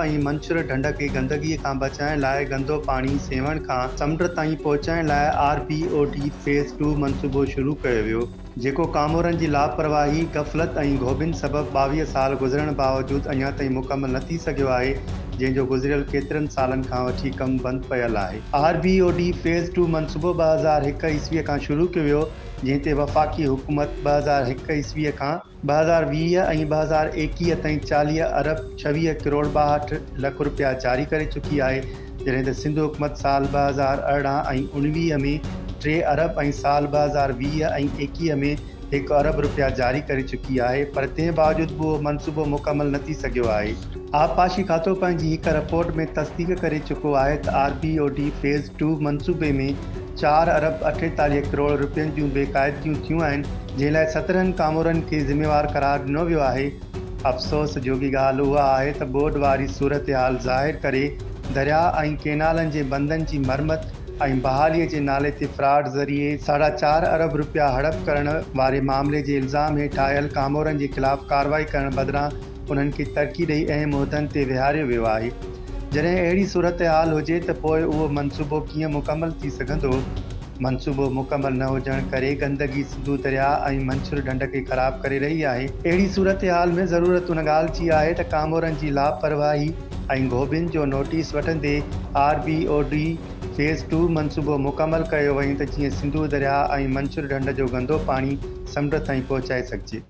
۽ منڇر ڍنڍ کي گندگي کان بچائڻ لاء گندو پاڻي سيوهڻ کان سمنڊ تائين پهچائڻ لاء R B O D phase two منصوبو شروع ڪيو ويو، جيڪو ڪامورن جي لاپرواهي، غفلت ۽ گهوٻين سبب 22 سال گذرڻ باوجود اڃا تائين مڪمل نه ٿي سگهيو آهي، جنهن جو گذريل ڪيترن سالن کان وٺي ڪم بند پيل آهي. R B O D phase two منصوبو 2001 عيسويء کان شروع ڪيو ويو، جنهن تي وفاقي حڪومت 2001 عيسويء کان 2020 ۽ 2021 تائين 40 ارب 26 ڪروڙ 62 لک رپيا جاري ڪري چڪي آهي، جڏهن ته سنڌ حڪومت سال 2018 ۽ 19 ۾ ٽي ارب ۽ سال 2020 ۽ 21 ۾ هڪ ارب رپيا جاري ڪري چڪي آهي پر تنهن باوجود به اهو منصوبو مڪمل نه ٿي سگهيو آهي. آبپاشي کاتو پنهنجي هڪ رپورٽ ۾ تصديق ڪري چڪو آهي ته R B O D phase two منصوبي ۾ چار ارب 48 ڪروڙ رپين جون بي قاعدگيون ٿيون آهن، جنهن لاء 17 ڪامورن کي ذميوار قرار ڏنو ويو آهي. افسوس جوڳي ڳالهه اها آهي ته ٻوڏ واري صورتحال ظاهر ڪري درياء ۽ ڪينالن جي بندن جي مرمت ۽ بحالي جي نالي تي فراڊ ذريعي ساڍا چار ارب رپيا هڙپ ڪرڻ واري معاملي جي الزام هيٺ آيل ڪامورن جي خلاف ڪارروائي ڪرڻ بدران انهن کي ترقي ڏئي اهم عهدن تي ويهاريو ويو آهي. جڏهن اهڙي صورتحال هجي ته پوء اهو منصوبو ڪيئن مڪمل ٿي سگهندو؟ منصوبو مڪمل نه هجڻ ڪري گندگي سنڌو درياء ۽ منڇر ڍنڍ کي خراب ڪري رهي آهي. اهڙي صورتحال ۾ ضرورت ان ڳالهه جي آهي ته ڪامورن جي لاپرواهي ۽ گهوٻين جو نوٽيس وٺندي R B O D phase two منصوبو مڪمل ڪيو وڃي ته جيئن سنڌو درياء ۽ منڇر ڍنڍ جو گندو پاڻي سمنڊ تائين پهچائي سگهجي.